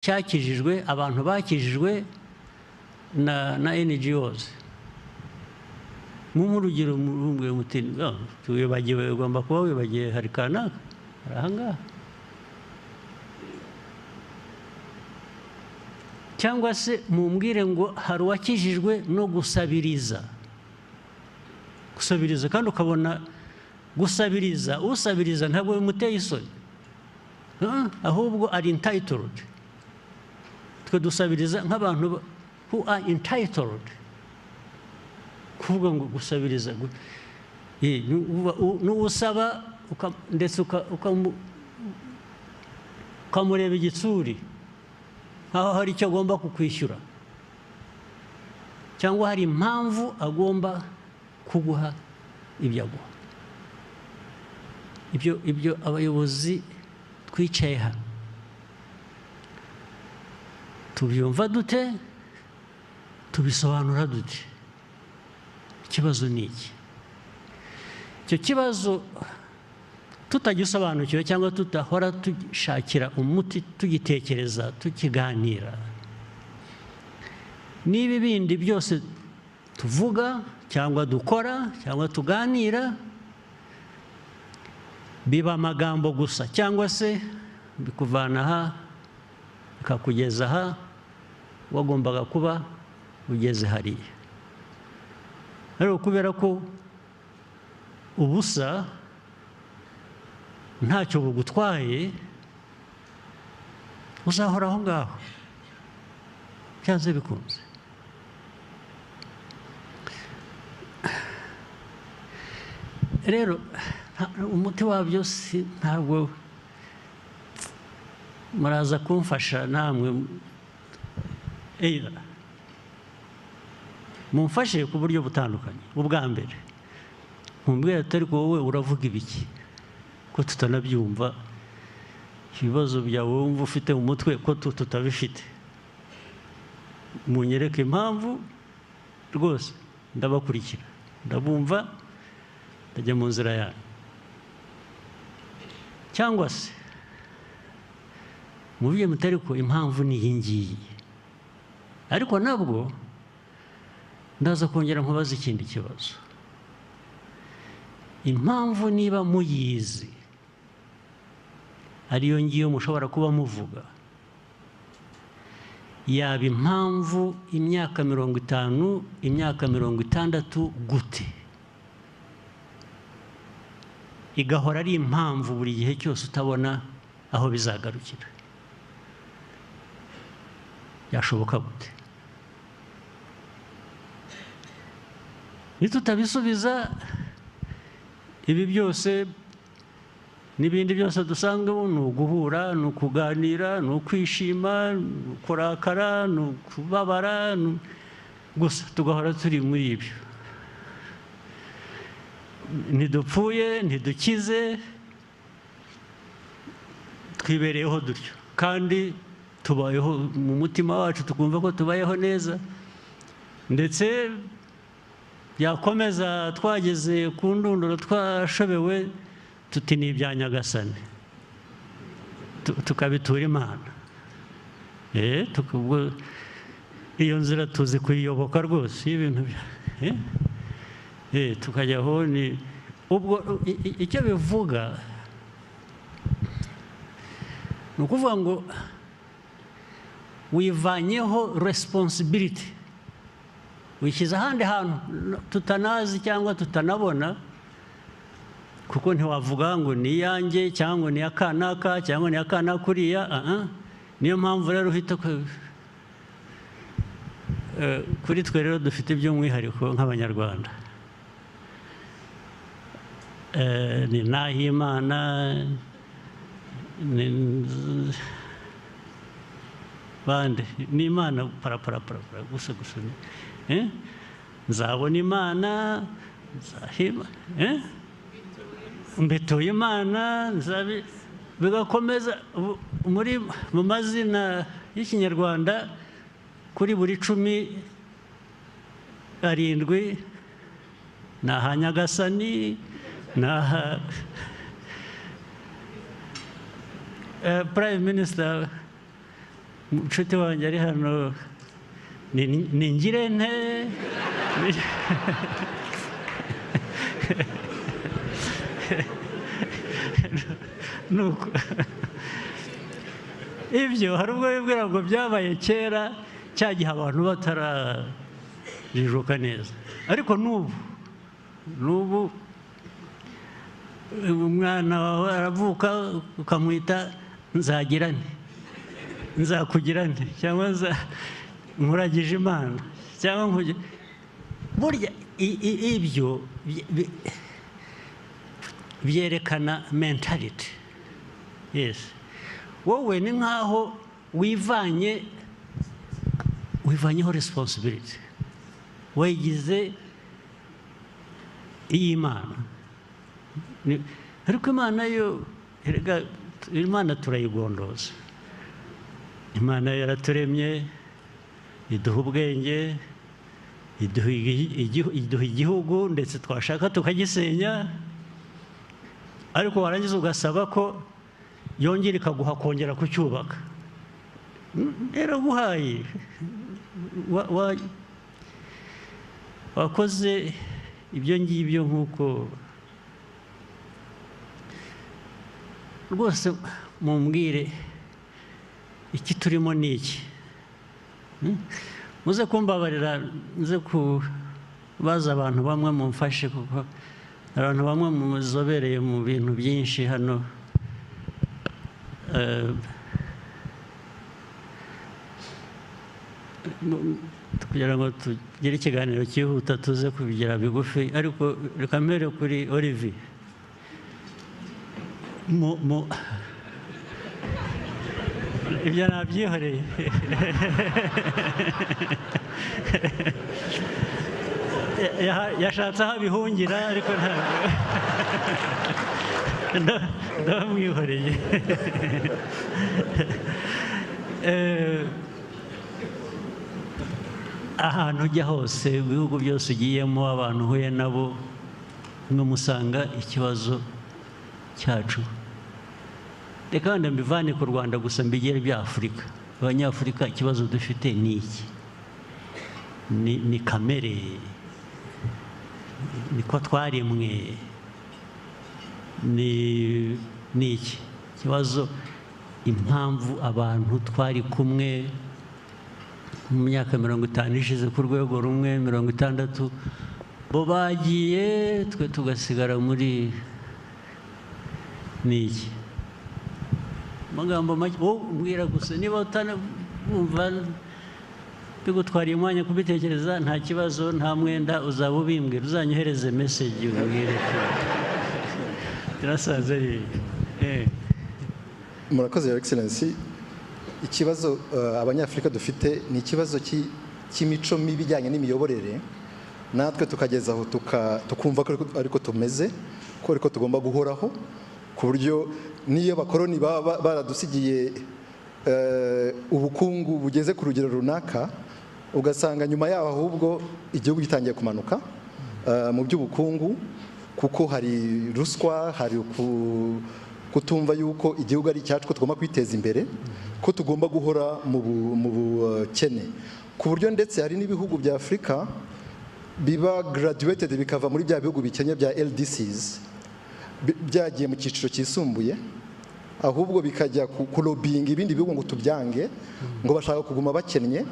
Cyakijijwe, abantu bakijijwe na NGOs. Nk'urugero murumbwe muti wibagiwe, ugomba kuba wibagiwe, hari kanaka hari ahangaha, cyangwa se mumbwire ngo hari uwakijijwe no gusabiriza. Gusabiriza, kandi ukabona gusabiriza, usabiriza ntabwo bimuteye isoni, ahubwo ari entitled. Twe dusabiriza nk'abantu who are entitled. Kuvuga ngo gusabiriza, n'usaba ndetse ukamureba igitsuri nkaho hari icyo agomba kukwishyura, cyangwa hari impamvu agomba kuguha ibyo aguha. Ibyo abayobozi twicaye hano tubyumva dute, tubisobanura dute? Ikibazo ni iki? Icyo kibazo tutagisobanukiwe cyangwa tudahora dushakira umuti, tugitekereza, tukiganira, niba ibindi byose tuvuga cyangwa dukora cyangwa tuganira biba amagambo gusa, cyangwa se bikuvana aha bikakugeza aha wagombaga kuba ugeze hariya. Ariko kubera ko ubusa ntacyo bugutwaye, uzahora aho ngaho byanze bikunze. Rero umuti wabyo si ntabwo muraza kumfasha namwe, mumfashe ku buryo butandukanye. Ubwa mbere mumbwira atari ko wowe uravuga ibiki ko tutanabyumva, ibibazo byawe wumva ufite mu mutwe ko tutabifite, munyereke impamvu rwose ndabakurikira, ndabumva, ndajya mu nzira yanyu. Cyangwa se mubiye mutari ko impamvu ni iyi ngiyi, ariko nabwo ndaza kongera nkubaza ikindi kibazo. Impamvu niba muyizi ariyo ngiyo mushobora kuba muvuga, yaba impamvu imyaka 50, imyaka 60 gute? Igahora ari impamvu buri gihe cyose utabona aho bizagarukira. Yashoboka gute? Nitutabisubiza ibi byose n'ibindi byose dusanga, ni uguhura, ni ukuganira, ni ukwishima, ni ukurakara, ni ukubabara, gusa tugahora turi muri ibyo. Ntidupfuye, ntidukize, twibereyeho dutyo, kandi tubayeho mu mutima wacu tukumva ko tubayeho neza, ndetse byakomeza twageze ku ndunduro twashobewe tuti ni ibya Nyagasani, tukabitura Imana. Iyo nzira tuzi kuyiyoboka rwose, ibintu tukajyaho. Ni ubwo icyo bivuga ni ukuvuga ngo wivanyeho responsibility, wishyize ahandi hantu tutanazi cyangwa tutanabona, kuko ntiwavuga ngo ni iyanjye cyangwa ni akanaka cyangwa ni akana kuriya. Niyo mpamvu rero uhita kuri twe rero dufite iby'umwihariko nk'Abanyarwanda, ni Nahimana, ni bande, ni Imana parapara gusa gusa, nzabona Imana, nzahima, mbituye Imana, bigakomeza muri mu mazina y'Ikinyarwanda kuri buri 10 7 ni aha Nyagasani, ni aha Prime Minister Inshuti wanjye ari hano ni Ngirente. Nuko ibyo hari ubwo bibwira ngo byabaye kera, cya gihe abantu batarajijuka neza, ariko n'ubu umwana wawe aravuka ukamwita nzagira nte, nzakugira nte, cyangwa nkuragije Imana, cyangwa burya ibyo byerekana mentality. Yes, wowe ni nkaho wivanyeho responsibility, wayigize iy'Imana. Ariko Imana yo, erega Imana turayigondoza. Imana yaraturemye, iduha ubwenge, iduha igihugu, ndetse twashaka tukagisenya, ariko warangiza ugasaba ko yongera ikaguha kongera kucyubaka. Yaraguhaye, wakoze ibyo ngibyo nk'uko rwose. Mumbwire iki turimo ni iki? Muze kumbabarira, nze kubaza abantu bamwe mumfashe, kuko abantu bamwe muzobereye mu bintu byinshi hano. Kugira ngo tugire ikiganiro cyihuta tuze kubigira bigufi, ariko reka mpere kuri Olivier. Ibyo nabyihoreye. Yashatse aho abihungira, ariko ntabwo ndabamwihoreye. Ahantu ujya hose, ibihugu byose ugiyemo, abantu uhuye nabo, musanga ikibazo cyacu. Reka wenda mbivane ku Rwanda gusa, mbigere bya Afurika. Abanyafurika ikibazo dufite ni iki? Ni kamere, niko twaremwe, ni iki kibazo? Impamvu abantu twari kumwe mu myaka 50 ishize ku rwego rumwe, 60, bo bagiye, twe tugasigara muri ni iki? Amagambo make wowe umbwira gusa, niba utanumva bigutwariye umwanya kubitekereza, nta kibazo, nta mwenda, uzaba ubimbwira, uzanyohereze message umbwire. Turasaze ari Murakoze, Your Excellency. Ikibazo Abanyafurika dufite ni ikibazo cy'imico mibi ijyanye n'imiyoborere, natwe tukageza aho tukumva ko ariko tumeze, ko ariko tugomba guhoraho, ku buryo n'iyo abakoroni baba baradusigiye ubukungu bugeze ku rugero runaka, ugasanga nyuma yaho ahubwo igihugu gitangiye kumanuka mu by'ubukungu, kuko hari ruswa, hari kutumva yuko igihugu ari icyacu, ko tugomba kwiteza imbere, ko tugomba guhora mu bukene, ku buryo ndetse hari n'ibihugu bya Afurika biba graduated bikava muri bya bihugu bikennye bya LDCs byagiye mu cyiciro cyisumbuye, ahubwo bikajya kulobbyinga ibindi bihugu ngo tubyange, ngo bashaka kuguma bakennye,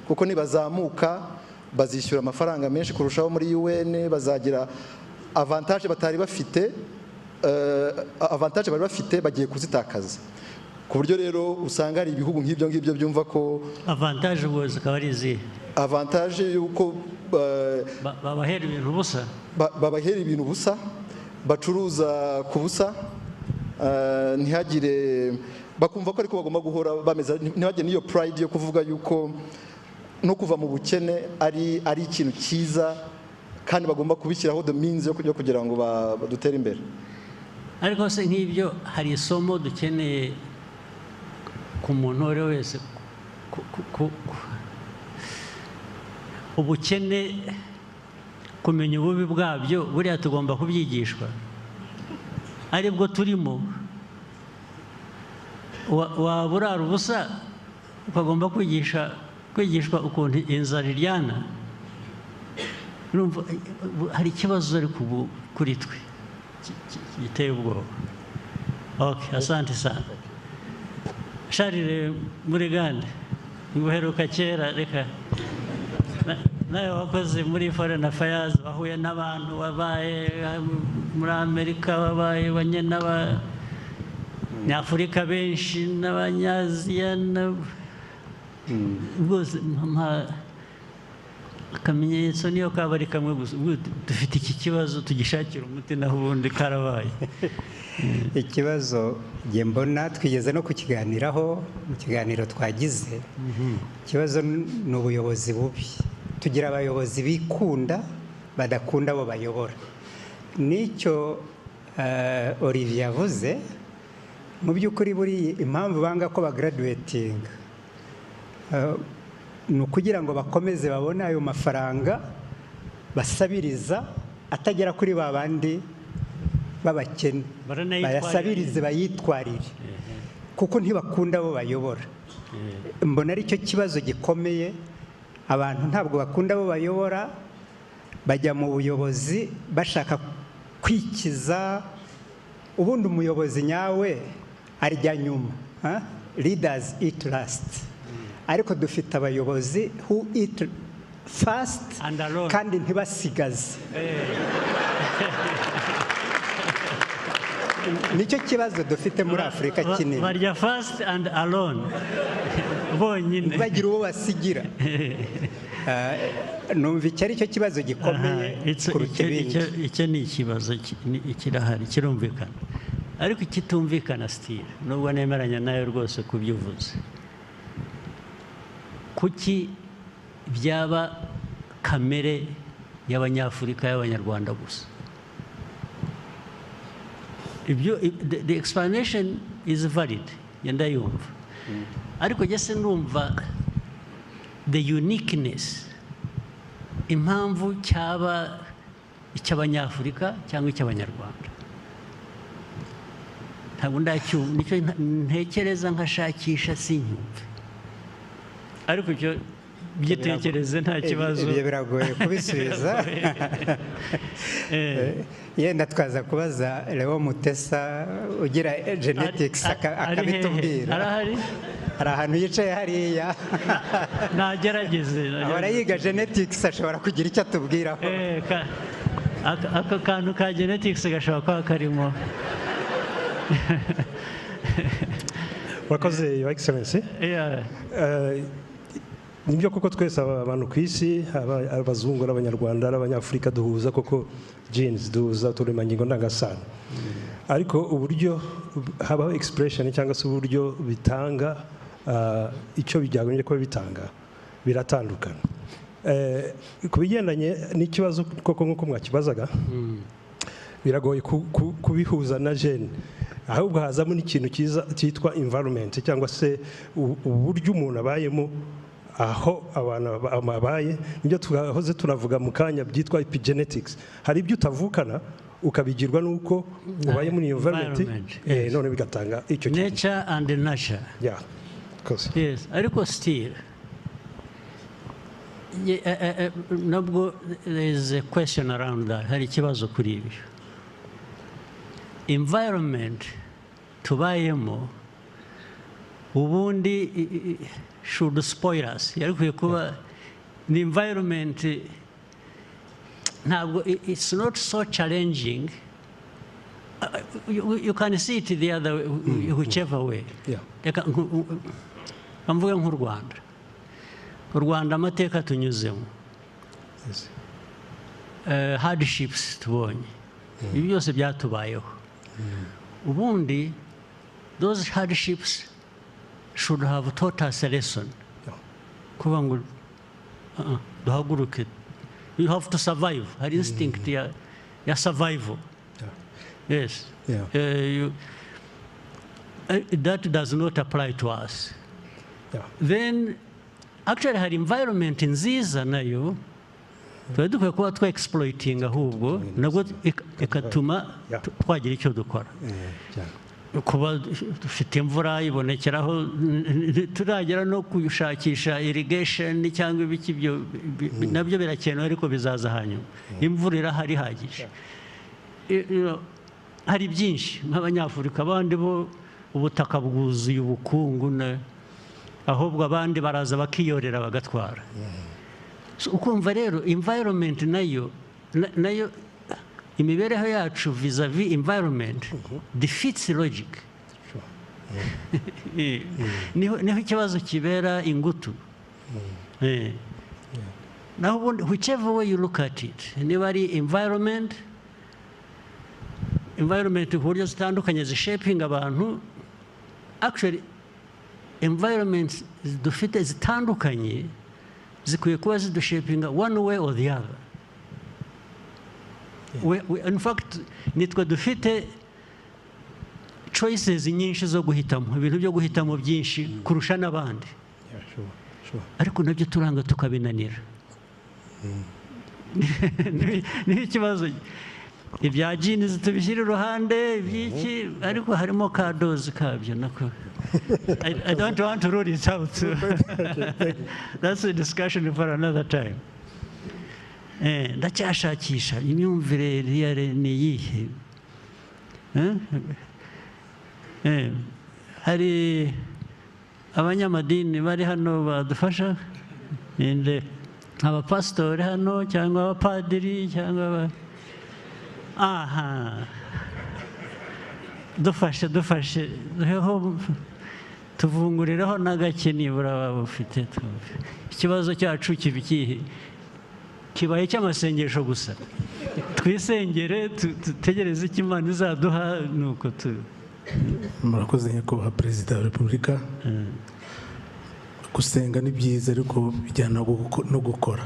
kuko nibazamuka bazishyura amafaranga menshi kurushaho muri UN, bazagira avantage batari bafite, avantage bari bafite bagiye kuzitakaza. Ku buryo rero usanga hari ibihugu nk'ibyo ngibyo byumva ko avantage ubwo zikaba ari izihe? Avantage y'uko babahera ibintu ubusa, babahera ibintu ubusa, bacuruza ku busa, ntihagire bakumva ko ariko bagomba guhora bameze, ntihagire n'iyo pride yo kuvuga yuko no kuva mu bukene ari ikintu cyiza, kandi bagomba kubishyiraho the means yo kugira ngo badutere imbere. Ariko se nk'ibyo hari isomo dukeneye ku muntu uwo ari we wese? Ubukene, kumenya ububi bwabyo, buriya tugomba kubyigishwa, aribwo turimo. Waba urara ubusa Ukagomba kwigishwa ukuntu inzara iryana. Urumva hari ikibazo ariko ubu kuri twe giteye ubwoba. Okay, asante sana. Charles Murigande, nguheruka kera, reka nawe wakoze muri foreign affairs, wahuye n'abantu wabaye muri Amerika, wabaye n'abanyafurika benshi n'abanyaziya, rwose mpa akamenyetso niyo kaba ari kamwe gusa, dufite iki kibazo tugishakira umuti, naho ubundi karabaye. Ikibazo njye mbona twigeze no kukiganiraho mu kiganiro twagize, ikibazo ni ubuyobozi bubi. Tugira abayobozi bikunda badakunda abo bayobora. Nicyo Olivier yavuze, mu by'ukuri buri impamvu banga ko bagraduatinga ni ukugira ngo bakomeze babone ayo mafaranga basabiriza atagera kuri ba bandi b'abakene, bayasabirize bayitwarire, kuko ntibakunda abo bayobora. Mbona ari cyo kibazo gikomeye. Abantu ntabwo bakunda abo bayobora, bajya mu buyobozi bashaka kwikiza. Ubundi umuyobozi nyawe arya nyuma, leaders eat last. Ariko dufite abayobozi who eat fast kandi ntibasigaze. Nicyo kibazo dufite muri Afurika kinini. Barya fast and alone, bonyine, bagira uwo basigira. Numva icyo ari cyo kibazo gikomeye kuruta ibindi. Icyo ni ikibazo kirahari, kirumvikana. Ariko ikitumvikana still, nubwo nemeranya nayo rwose kubyuvuze, kuki byaba kamere y'Abanyafurika y'Abanyarwanda gusa? Ibyo the explanation is valid, ndayumva. Ariko jye ndumva the uniqueness, impamvu cyaba icy'Abanyafurika cyangwa icy'Abanyarwanda, ntabwo ndacyumva. Nicyo ntekereza nkashakisha sinyumve. Ariko icyo byitekereze nta kibazo. Ibyo biragoye kubisubiza. Yenda twaza kubaza Leo Mutesa ugira genetics akabitubwira. Arahari? Hari ahantu yicaye hariya. Nagerageze. Ahora yiga genetics, ashobora kugira icyo atubwiraho. Aka kantu ka genetics gashobora kuba karimo. Murakoze, Your Excellency. Nibyo koko twese abantu ku isi, abazungu n'Abanyarwanda n'Abanyafurika, duhuza koko genes, duhuza uturemangingo ndangasano. Ariko uburyo habaho expression cyangwa se uburyo bitanga icyo byagombye kuba bitanga biratandukana. Ku bigendanye n'ikibazo koko nk'uko mwakibazaga, biragoye kubihuza na gene. Ahubwo hazamo n'ikintu cyiza cyitwa environment cyangwa se uburyo umuntu abayemo, aho abantu babaye. Nibyo twahoze turavuga mu kanya byitwa epigenetics. Hari ibyo utavukana ukabigirwa nuko ubaye muri environment, none bigatanga icyo kintu. Nature and nurture. Yeah, of course. Yes, ariko still nabwo there is a question around that. Hari ikibazo kuri ibyo. Environment tubayemo ubundi should spoil us. Yarikwiye kuba ni environment ntabwo, it's not so challenging. You can see it the other way, whichever way. Reka mvuge nk'u Rwanda. U Rwanda amateka tunyuzemo, hardships tubonye, ibi byose byatubayeho. Ubundi those hardships should have taught us a lesson. Kuvuga ngo duhaguruke, you have to survive. Hari instinct ya survival. Yes. That does not apply to us. Then actually hari environment nziza nayo tuba dukwiye kuba twa exploiting, ahubwo nabwo ikatuma twagira icyo dukora. Kuba dufite imvura ibonekeraho, turagera no gushakisha irrigation cyangwa ibiki, ibyo nabyo birakenewe, ariko bizaza hanyuma. Imvura irahari ihagije. Hari byinshi nk'Abanyafurika, abandi bo ubutaka bwuzuye ubukungu, ahubwo abandi baraza bakiyorera bagatwara. Ukumva rero environment nayo imibereho yacu vis-a-vis environment defeats logic. Niho ikibazo kibera ingutu. Naho ubundi, whichever way you look at it, niba ari environment ku buryo zitandukanye zishaping abantu, actually environments dufite zitandukanye zikwiye kuba zidushapinga one way or the other. We, in fact, nitwe dufite choices nyinshi zo guhitamo, ibintu byo guhitamo byinshi kurusha n'abandi. Ariko nabyo turanga tukabinanira. Ni ikibazo. Ibya genes tubishyira iruhande, ibyiki, ariko harimo ka dose kabyo nako. I don't want to rule it out. That's a discussion for another time. Ndacyashakisha imyumvire ni iyihe. Hari abanyamadini bari hano badufasha, abapasitori hano cyangwa abapadiri cyangwa aha, dufashe tuvungurireho n'agake nibura waba ufite. Ikibazo cyacu kiba ikihe? Kibaye cy'amasengesho gusa, twisengere tutegereze icyo Imana izaduha, nuko tu. Murakoze nyakubahwa Perezida wa Repubulika. Gusenga ni byiza ariko bijyana no gukora.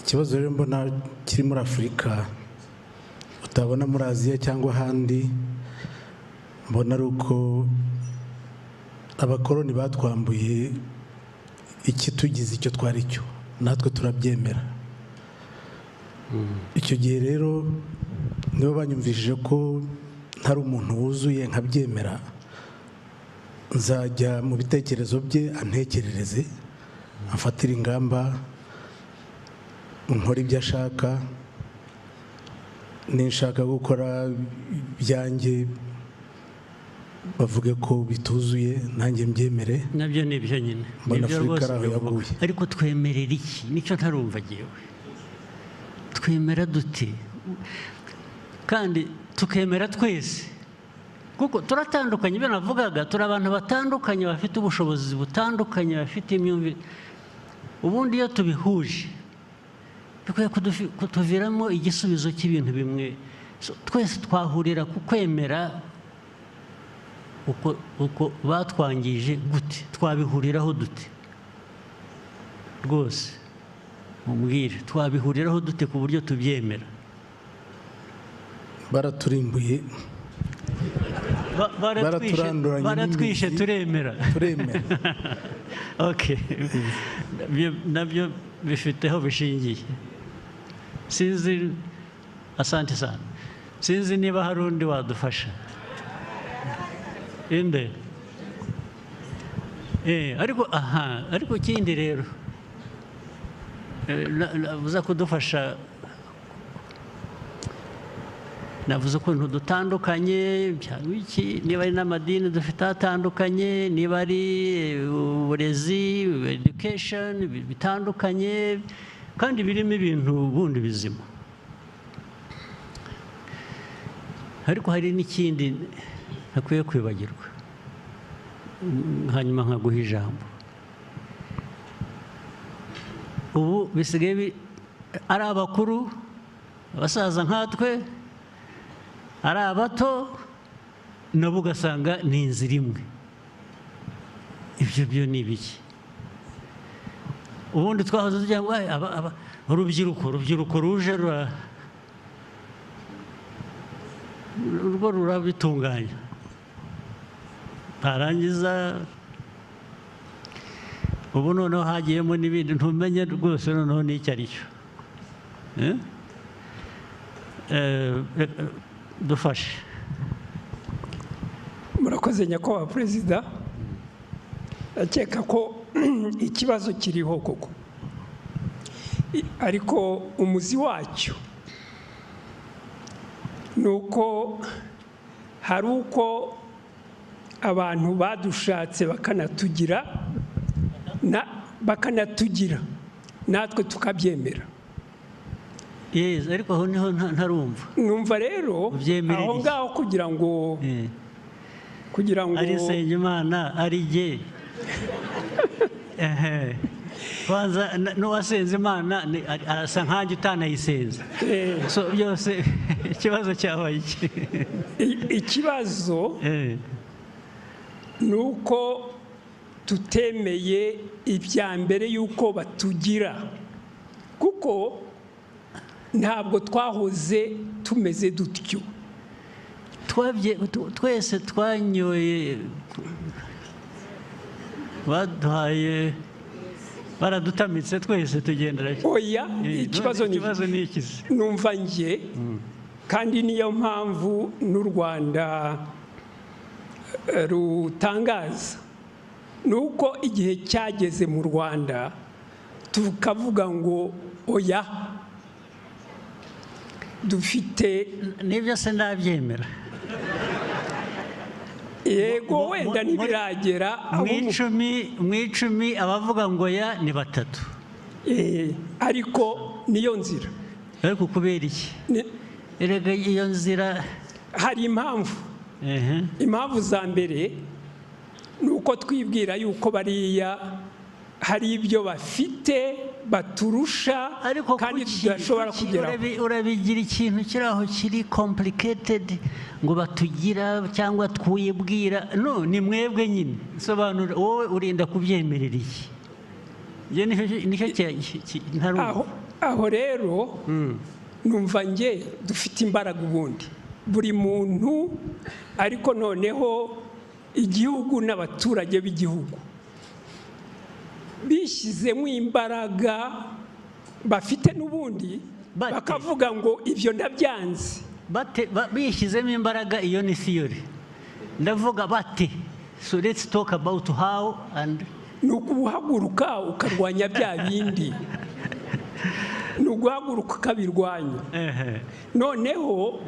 Ikibazo rero mbona kiri muri Afurika utabona muri Aziya cyangwa ahandi, mbona ari uko abakoloni batwambuye ikitugize icyo twari cyo, natwe turabyemera. Icyo gihe rero nibo banyumvishije ko ntari umuntu wuzuye nkabyemera, nzajya mu bitekerezo bye antekerereze, amfatire ingamba, nkore ibyo ashaka, ninshaka gukora ibyanjye bavuge ko bituzuye nanjye mbyemere. Nabyo ni ibyo nyine, mbona Afurika ari aho yaguye. Ariko twemerera iki? Nicyo ntarumva jyewe. Twemera dute? Kandi tukemera twese, kuko turatandukanye. Ibyo navugaga, turi abantu batandukanye, bafite ubushobozi butandukanye, bafite imyumvire. Ubundi iyo tubihuje bikwiye kutuviramo igisubizo cy'ibintu bimwe. Twese twahurira ku kwemera uko batwangije gute, twabihuriraho dute? Rwose mumbwire, twabihuriraho dute ku buryo tubyemera? Baraturimbuye, baratwishe, turemera. Okay, nabyo bifiteho bishingiye. Sinzi, asante sana. Sinzi niba hari undi wadufasha. Inde ariko aha, ariko ikindi rero uza kudufasha, navuze ukuntu dutandukanye, niba ari n'amadini dufite atandukanye, niba ari uburezi, education bitandukanye, kandi birimo ibintu bundi bizima. Ariko hari n'ikindi ntakwiye kwibagirwa, hanyuma nkaguha ijambo. Ubu bisigaye ari abakuru, abasaza nkatwe, ari abato, nabo ugasanga ni inzira imwe. Ibyo byo ni ibiki? Ubundi twahoze tugira ngo urubyiruko ruje urwo rurabitunganya, barangiza ubu noneho hagiyemo n'ibindi ntumenye rwose noneho n'icyo ari cyo. Dufashe. Murakoze, nyakubahwa Perezida. Ndakeka ko ikibazo kiriho koko, ariko umuzi wacyo ni uko hari uko abantu badushatse bakanatugira natwe tukabyemera. Yes, ariko aho niho ntarumva. Numva rero aho ngaho kugira ngo ari Nsengimana, ari jye, kwanza n'uwasenze Imana arasa nkanjye utanayisenze. So byose ikibazo cyabaye iki? Ikibazo ni uko tutemeye ibya mbere y'uko batugira, kuko ntabwo twahoze tumeze dutyo. Twese twanyoye, baduhaye, baradutamitse, twese tugendera. Oya, ikibazo ni iki? Numva njye, kandi niyo mpamvu n'u Rwanda rutangaza, ni uko igihe cyageze mu Rwanda tukavuga ngo oya, dufite. Nibyo se ndabyemera. Yego, wenda ntibiragera. Mu 10 abavuga ngo ya ni 3. Ariko niyo nzira. Ariko kubera iki? Erega iyo nzira hari impamvu. Impamvu za mbere ni uko twibwira yuko bariya hari ibyo bafite baturusha kandi tudashobora kugeraho. Urabigira ikintu kiri aho kiri complicated ngo batugira cyangwa twibwira. No, ni mwebwe nyine. Sobanura wowe, urinda kubyemerera iki? Nicyo ntarumva. Aho rero numva nge dufite imbaraga ubundi buri muntu, ariko noneho igihugu n'abaturage b'igihugu bishyizemo imbaraga bafite n'ubundi, bakavuga ngo ibyo ndabyanze. Bishyizemo imbaraga, iyo ni theory. Ndavuga bate. So let's talk about how and Ni ukuhaguruka ukarwanya bya bindi, ni uguhaguruka ukabirwanya, noneho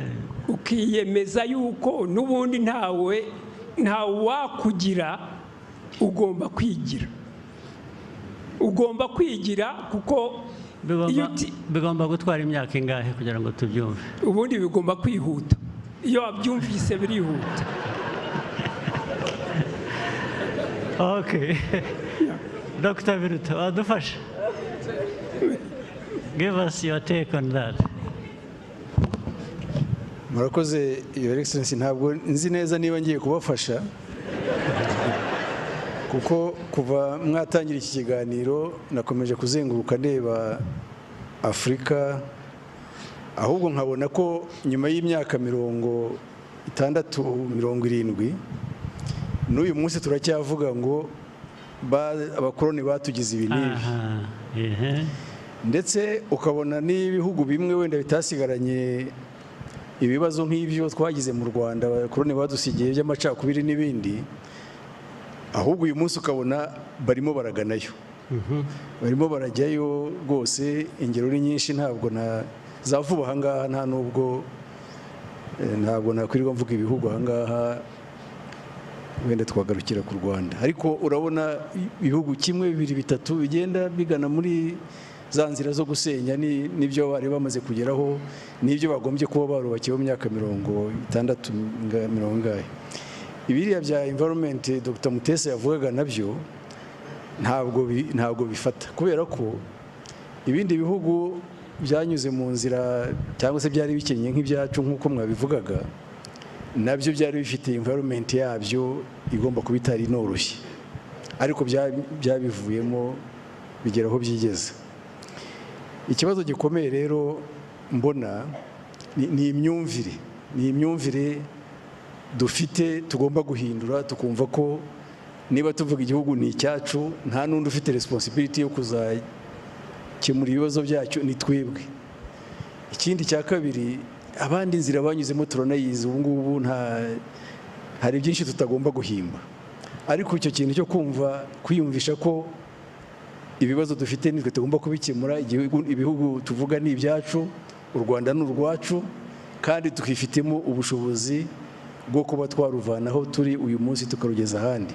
ukiyemeza yuko n'ubundi ntawe wakugira, ugomba kwigira, ugomba kwigira, kuko bigomba gutwara imyaka ingahe kugira ngo tubyumve? Ubundi bigomba kwihuta, iyo wabyumvise birihuta. Okay. Dr. Biruta, wadufasha? Give us your take on that. Murakoze, Your Excellency. Ntabwo nzi neza niba ngiye kubafasha, kuko kuva mwatangira iki kiganiro nakomeje kuzenguruka ndeba Afurika, ahubwo nkabona ko nyuma y'imyaka 60, 70 n'uyu munsi turacyavuga ngo abakoloni batugize ibi n'ibi. Ndetse ukabona n'ibihugu bimwe wenda bitasigaranye ibibazo nk'ibyo twagize mu Rwanda, abakoloni badusigiye by'amacakubiri n'ibindi, ahubwo uyu munsi ukabona barimo baraganayo, barimo barajyayo rwose. Ingero ni nyinshi, ntabwo na za vuba aha ngaha, nta nubwo ntabwo nakwirirwa mvuga ibihugu aha ngaha, wenda twagarukira ku Rwanda. Ariko urabona ibihugu 1, 2, 3 bigenda bigana muri za nzira zo gusenya n'ibyo bari bamaze kugeraho, n'ibyo bagombye kuba barubakiye mu myaka 60 ingahe. Ibiriya bya environment Dr. Mutesa yavugaga nabyo ntabwo bifata, kubera ko ibindi bihugu byanyuze mu nzira cyangwa se byari bikennye nk'ibyacu nk'uko mwabivugaga, nabyo byari bifite environment yabyo igomba kuba itari inoroshye, ariko byabivuyemo bigera aho byigeze. Ikibazo gikomeye rero mbona ni imyumvire, ni imyumvire dufite tugomba guhindura, tukumva ko niba tuvuga igihugu ni icyacu, nta n'undi ufite responsibility yo kuzakemura ibibazo byacyo, ni twebwe. Ikindi cya kabiri, abandi inzira banyuzemo turanayizi ubu ngubu, nta Hari byinshi tutagomba guhimba, ariko icyo kintu cyo kumva kwiyumvisha ko ibibazo dufite nitwe tugomba kubikemura, ibihugu tuvuga ni ibyacu, u Rwanda ni urwacu, kandi tukifitemo ubushobozi bwo kuba twaruvanaho turi uyu munsi tukarugeza ahandi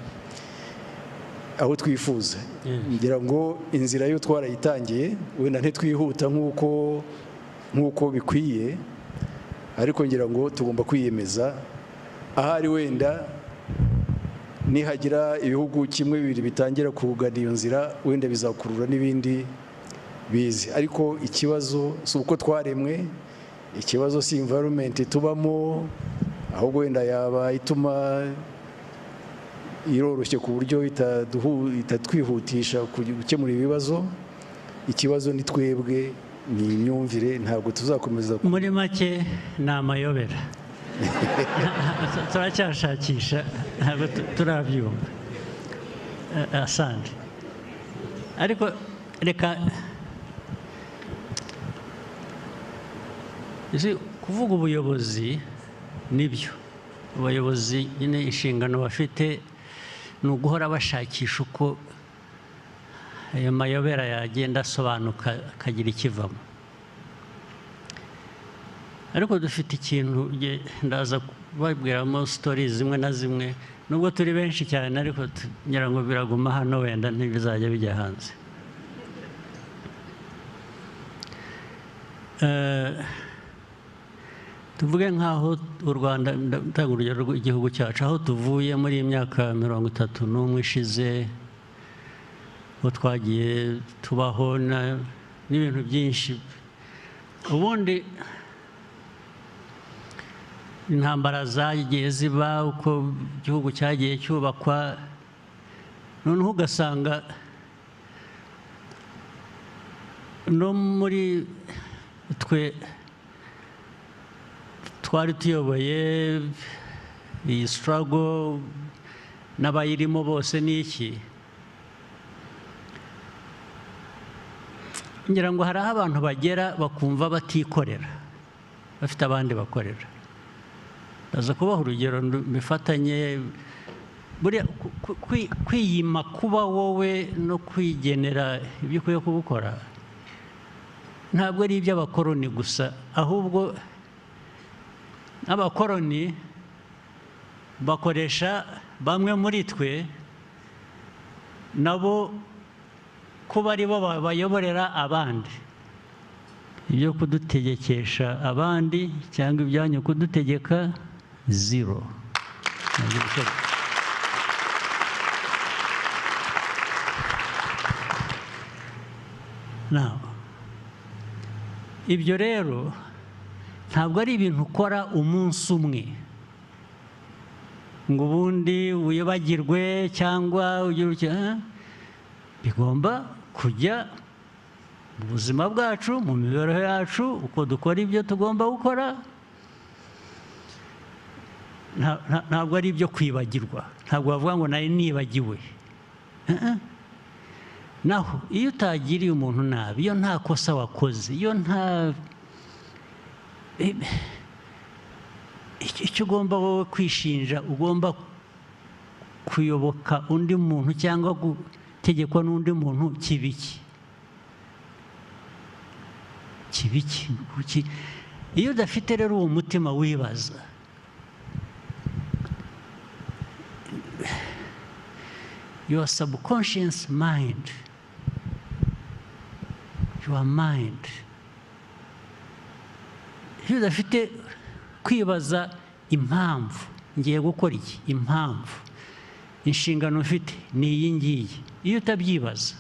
aho twifuza. Ngira ngo inzira yo twarayitangiye, wenda ntitwihuta nk'uko bikwiye, ariko ngira ngo tugomba kwiyemeza. Ahari wenda nihagira ibihugu kimwe bibiri bitangira kugana iyo nzira, wenda bizakurura n'ibindi bizi. Ariko ikibazo si uko twaremwe, ikibazo si environment tubamo, ahubwo wenda yaba ituma iroroshye ku buryo itatwihutisha gukemura ibibazo. Ikibazo ni twebwe, ni imyumvire, ntabwo tuzakomeza. Muri make ni amayobera, turacyashakisha, ntabwo turabyumva. Asante. Ariko reka kuvuga ubuyobozi, nibyo abayobozi nyine inshingano bafite ni uguhora bashakisha uko ayo mayobera yagenda asobanuka akagira ikivamo. Ariko dufite ikintu ndaza kubabwiramo stories zimwe na zimwe, nubwo turi benshi cyane, ariko ngira ngo biraguma hano, wenda ntibizajya bijya hanze. Tuvuge nk'aho u Rwanda, ndatanga urugero rw'igihugu cyacu, aho tuvuye muri iyi myaka 31 ishize, aho twagiye tubaho n'ibintu byinshi. Ubundi intambara zagiye ziba, uko igihugu cyagiye cyubakwa, noneho ugasanga no muri twe twari tuyoboye iyi struggle n'abayirimo bose n'iki, ngira ngo hari aho abantu bagera bakumva batikorera, bafite abandi bakorera. Ndaza kubaha urugero mbifatanye. Buriya kwiyima kuba wowe no kwigenera ibyo ukwiye kubukora ntabwo ari iby'abakoroni gusa, ahubwo abakoroni bakoresha bamwe muri twe nabo kuba ari bo babayoborera abandi. Ibyo kudutegekesha abandi cyangwa ibyanyu kudutegeka, zero. Now, ibyo rero ntabwo ari ibintu ukora umunsi umwe ngo ubundi wibagirwe cyangwa ugire, bigomba kujya mu buzima bwacu, mu mibereho yacu, uko dukora ibyo tugomba gukora. Ntabwo ari ibyo kwibagirwa, ntabwo bavuga ngo nari nibagiwe. Naho iyo utagiriye umuntu nabi, iyo nta kosa wakoze, iyo nta icyo ugomba wowe kwishinja, ugomba kuyoboka undi muntu cyangwa gutegekwa n'undi muntu, kibiki kibiki. Iyo udafite rero uwo mutima wibaza, your subconscious mind, your mind, iyo udafite kwibaza impamvu ngiye gukora iki, impamvu inshingano mfite ni iyi ngiyi, iyo utabyibaza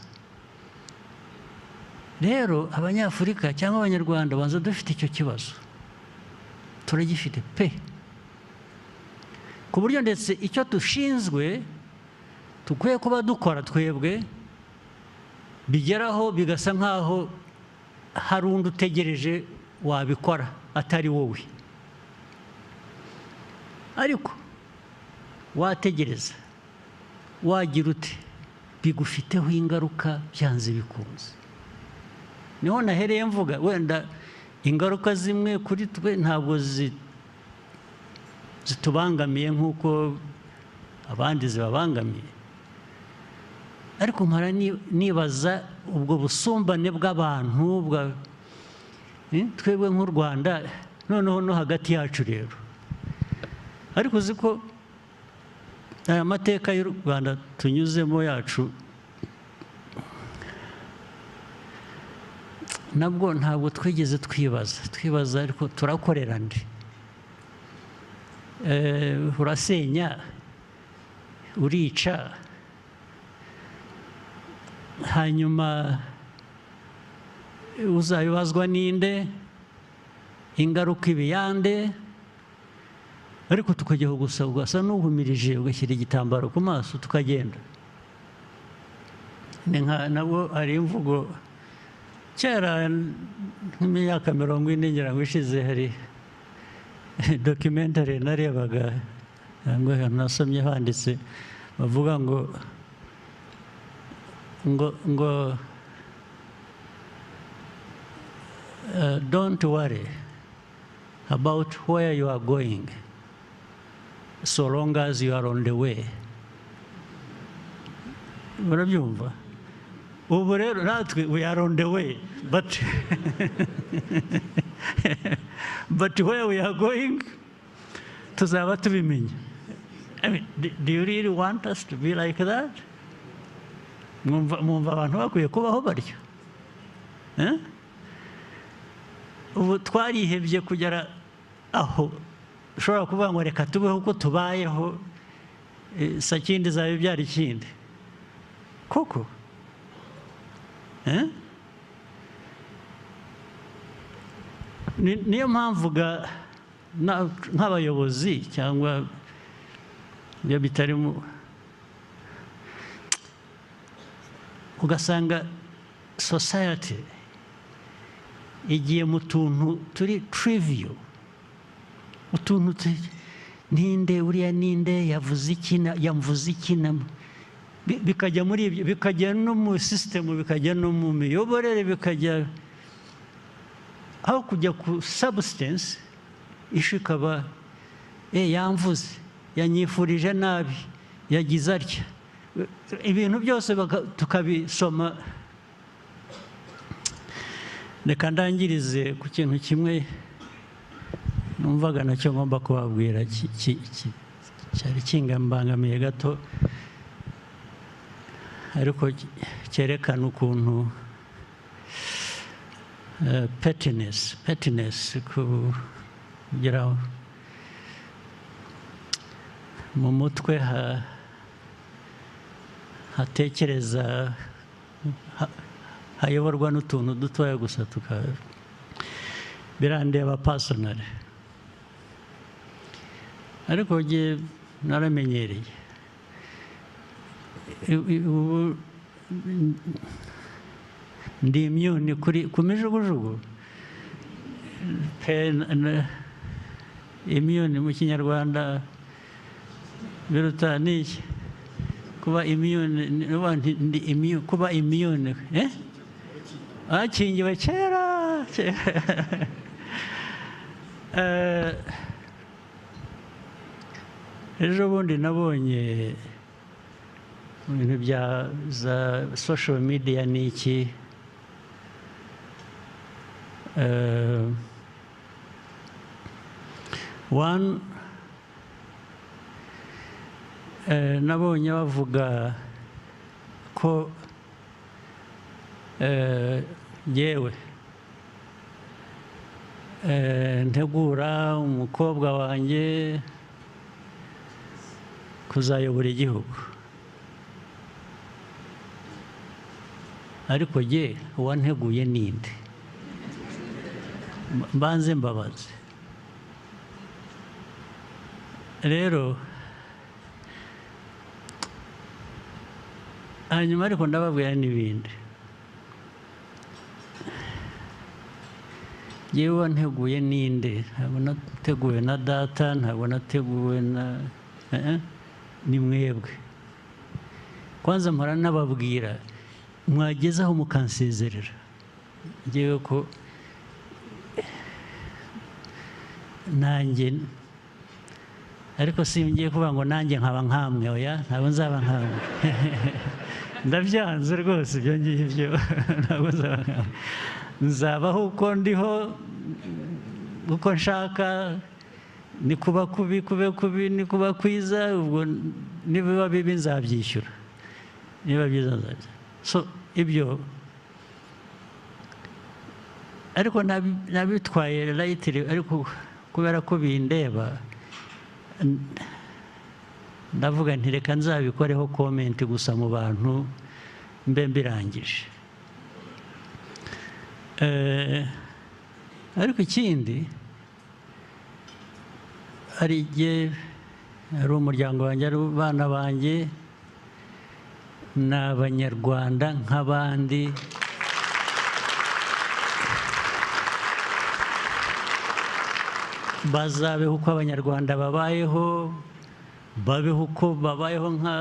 rero, Abanyafurika cyangwa Abanyarwanda banza dufite icyo kibazo, turagifite pe, ku buryo ndetse icyo dushinzwe tukwiye kuba dukora twebwe bigeraho bigasa nkaho hari undi utegereje wabikora atari wowe. Ariko wategereza wagira ute, bigufiteho ingaruka byanze bikunze. Niho nahereye mvuga wenda ingaruka zimwe kuri twe ntabwo zitubangamiye nk'uko abandi zibabangamiye. Ariko mpora nibaza ubwo busumbane bw'abantu bwa twebwe nk'u Rwanda, noneho no hagati yacu rero. Ariko uzi ko aya mateka y'u Rwanda tunyuzemo yacu nabwo ntabwo twigeze twibaza ariko turakorera nde? Urasenya, urica, hanyuma uzabibazwa ninde, ingaruka ibiyande. Ariko tukajya gusa ugasa n'uhumirije, ugashyira igitambaro ku maso tukagenda. Ni nka nabwo hari imvugo kera nk'imyaka 40 ngira ngo ishize, hari documentary narebaga ngo nasomye handitse bavuga ngo ngo ngo don't worry about where you are going so long as you are on the way. Murabyumva? Ubu rero natwe we are on the way, but but where we are going tuzaba tubimenya. I mean, do you really want us to be like that? Mwumva abantu bakwiye kubaho baryo? Ubu twarihebye kugera aho ushobora kuvuga ngo reka tubeho uko tubayeho, sakindi zabe byari ikindi koko. Niyo mpamvu nk'abayobozi cyangwa ibyo bitarimo, ugasanga society igiye mu tuntu turi trivial, utuntu ninde uriya ninde yavuze iki yamvuze iki, bikajya muri ibyo, bikajya no mu system, bikajya no mu miyoborere, bikajya aho kujya ku substance. Ishu ikaba yamvuze, yanyifurije nabi, yagize atya, ibintu byose tukabisoma. Reka ndangirize ku kintu kimwe numvaga nacyo ngomba kubabwira, cyari kingambangamiye gato, ariko cyerekana ukuntu pettiness kugira mu mutwe hatekereza hayoborwa n'utuntu dutoya gusa, birandeba personally. Ariko jye naramenyereye, ubu ndi immune kuri ku mijugujugu pe. Immune mu Kinyarwanda biruta n'iki? Kuba immune, ndi immune, kuba immune akingiwe kera. Ejo bundi nabonye ibintu bya za social media n'iki, one nabonye bavuga ko yewe ntegura umukobwa wanjye kuzayobora igihugu, ariko jye uwanteguye ninde? Mbanze mbabaze rero. Hanyuma ariko ndababwira n'ibindi. Yewe wanteguye ninde? Ntabwo nateguwe na data, ntabwo nateguwe na ni mwebwe. Kwanza mpora nababwira, mwagezaho mukansezerera ngewe ko nanjye Ariko singiye kuvuga ngo nanjye nkaba nkamwe, oya, ntabwo nzaba nkamwe. Ndabyanze rwose ibyo ngibyo, ntabwo nzaba nkamwe. Nzabaho uko ndiho, uko nshaka, ni kuba kubi kube kubi, ni kuba kwiza, ubwo nibiba bibi nzabyishyura, niba byiza nzabyishyura. So ibyo ariko nabitwaye lightly, ariko kubera ko bindeba ndavuga nti reka nzabikoreho comment gusa mu bantu mbe mbirangije. Ariko ikindi, hari igihe ari umuryango wanjye, ari abana banjye, ni Abanyarwanda nk'abandi. Bazabeho uko Abanyarwanda babayeho, babeho uko babayeho nka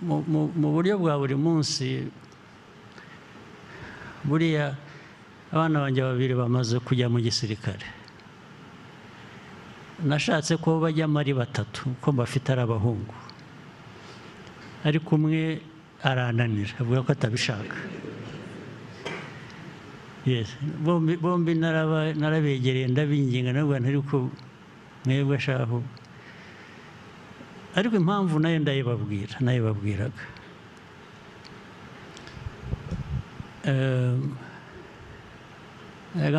mu buryo bwa buri munsi. Buriya abana banjye babiri bamaze kujya mu gisirikare, nashatse ko bajyamo ari batatu kuko mbafite ari abahungu, ariko umwe arananira avuga ko atabishaka. Yes, bombi narabegereye ndabinginga, nabwo ariko mwebwe ashaho. Ariko impamvu nayo ndayibabwira, nayibabwiraga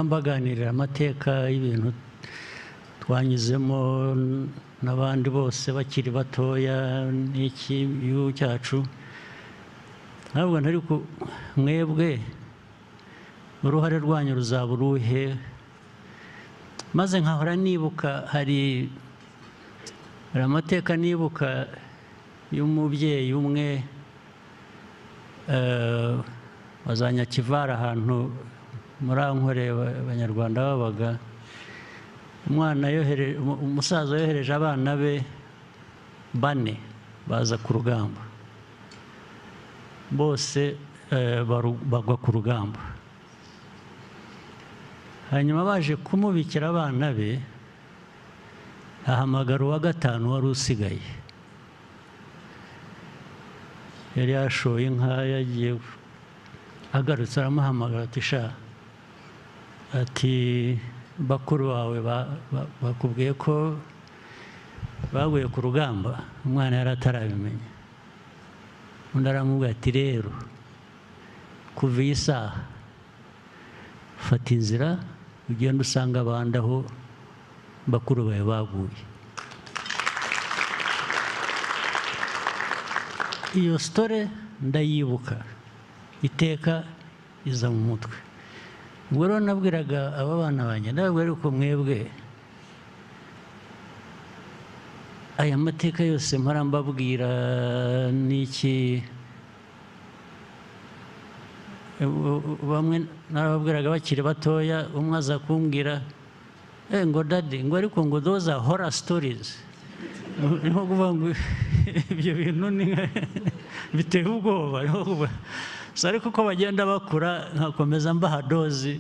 mbaganirira amateka y'ibintu twanyuzemo n'abandi bose bakiri batoya n'iki gihugu cyacu. Ntabwo ariko mwebwe uruhare rwanyu ruzaba uruhe? Maze nkahora nibuka, hari amateka nibuka y'umubyeyi umwe wa za Nyakivara, ahantu muri Ankore Abanyarwanda babaga. Umwana yohereje, umusaza yohereje abana be bane baza ku rugamba, bose bagwa ku rugamba. Hanyuma baje kumubikira abana be, ahamagara uwa gatanu wari usigaye, yari yashoye inka yagiye, agarutse aramuhamagara ati sha, ati bakuru bawe bakubwiye ko baguye ku rugamba. Umwana yari atarabimenya. Undi aramubwira ati rero kuva iyi saha fata inzira ugenda usanga abandi aho bakuru bawe baguye. Iyo story ndayibuka iteka iza mu mutwe. Ubwo rero nabwiraga aba bana banjye, ndababwira ariko mwebwe aya mateka yose mpora mbabwira n'iki, bamwe narababwiraga bakiri batoya, umwe aza kumbwira ngo daddy, ngo ariko ngo those are horror stories. Ni nko kuvuga ngo ibyo bintu ni biteye ubwoba. So ariko uko bagenda bakura nkakomeza mbaha dozi.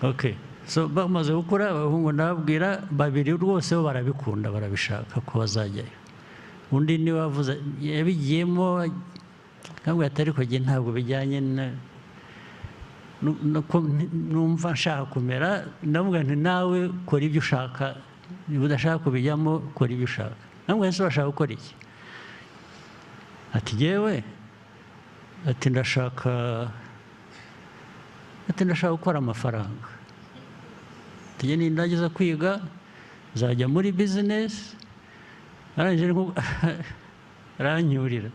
Okay, so bamaze gukura abahungu ndababwira, babiri rwose bo barabikunda, barabishaka ko bazajyayo. Undi niwe wavuze yabigiyemo, ntabwo atari ko ntabwo bijyanye numva nshaka kumera. Ndavuga nti nawe kora ibyo ushaka, niba udashaka kubijyamo kora ibyo ushaka. Namwe ese urashaka gukora iki? Ati yewe, ati ndashaka, ati ndashaka gukora amafaranga. Ati nindangiza kwiga nzajya muri business. Arangije aranyurira,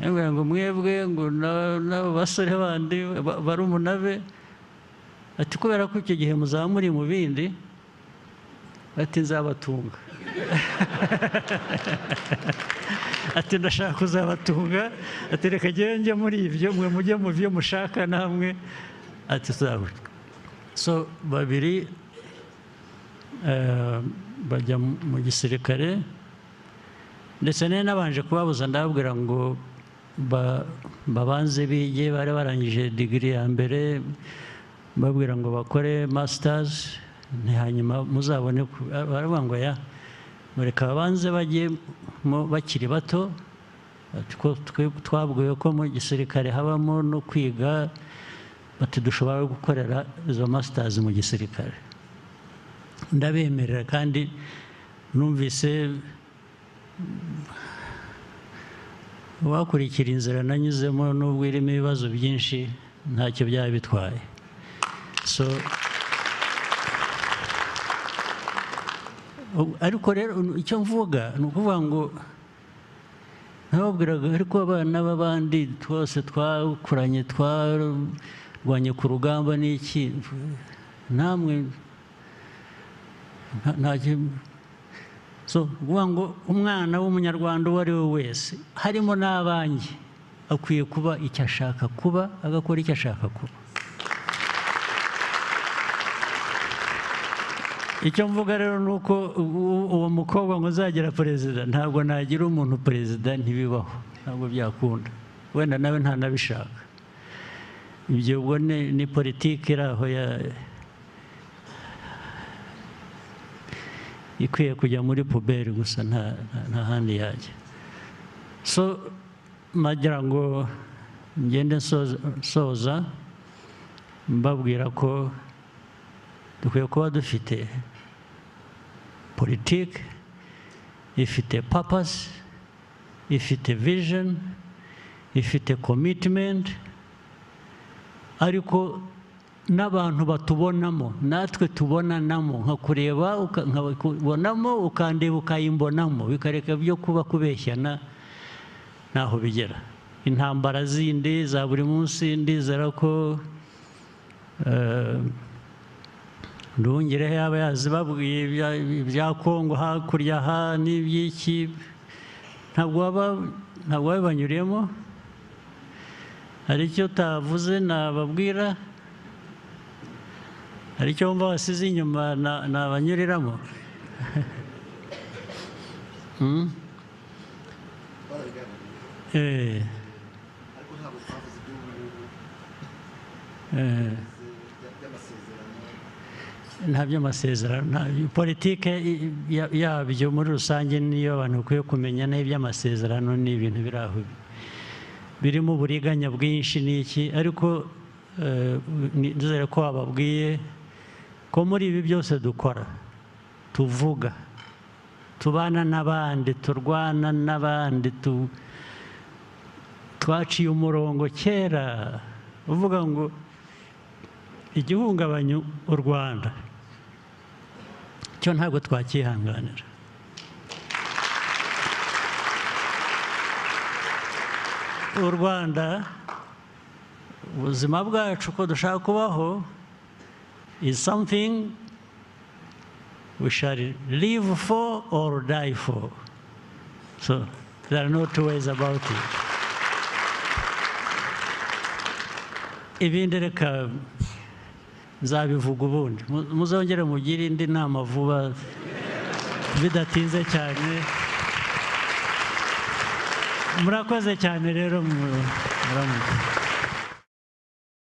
ngo mwebwe ngo n'abo basore bandi barumuna be, ati kubera ko icyo gihe muzaba muri mu bindi, ati nzabatunga. Ati ndashaka kuzabatunga, ati reka njye muri ibyo, mwe mujye mu byo mushaka namwe, ati tuzabatunga. So babiri bajya mu gisirikare, ndetse nari nabanje kubabuza ndababwira ngo babanze bige, bari barangije degree ya mbere, babwira ngo bakore masters. Hanyuma muzabone baravuga ngo ya mureka babanze bajye bakiri bato, twabwiwe ko mu gisirikare habamo no kwiga, bati dushobora gukorera izo masters mu gisirikare. Ndabemerera kandi numvise wakurikira inzira nanyuzemo nubwo irimo ibibazo byinshi ntacyo byaba bitwaye. So ariko rero icyo mvuga ni ukuvuga ngo nababwiraga ariko abana b'abandi twose twakuranye twarwanye ku rugamba n'iki namwe ntacyo. So kuvuga ngo umwana w'umunyarwanda uwo ari we wese harimo n'abanjye akwiye kuba icyo ashaka kuba, agakora icyo ashaka kuba. Icyo mvuga rero ni uko uwo mukobwa ngo nzagera perezida, ntabwo nagira umuntu perezida, ntibibaho, ntabwo byakunda, wenda nawe ntanabishaka. Ibyo ubwo ni politiki iri aho ikwiye kujya muri puberi gusa, nta handi yajya. So nagira ngo ngende nsoza mbabwira ko dukwiye kuba dufite politiki ifite purpose, ifite vision, ifite commitment, ariko n'abantu batubonamo natwe tubonanamo, nkakureba nkakubonamo ukandeba ukayimbonamo, bikareka byo kuba kubeshyana naho bigera. Intambara zindi za buri munsi ndizera ko Nduhungirehe yaba yazibabwiye ibya Kongo hakurya ha n'iby'iki, ntabwo babanyuriyemo. Hari icyo utavuze nababwira, hari icyo wumva wasize inyuma nabanyuriramo. Nta by'amasezerano, politike yabyo muri rusange niyo abantu bakwiye kumenya, n'iby'amasezerano ni ibintu biri aho birimo uburiganya bwinshi n'iki, ariko nizere ko bababwiye ko muri ibi byose dukora, tuvuga, tubana n'abandi, turwana n'abandi, twaciye umurongo kera uvuga ngo igihungabanya u Rwanda cyo ntabwo twakihanganira. U Rwanda ubuzima bwacu ko dushaka kubaho is something we shall live for or die for. So there are no two ways about it. Ibindi reka nzabivuga ubundi, muzongere mugire indi nama vuba bidatinze cyane. Murakoze cyane rero, muramutse.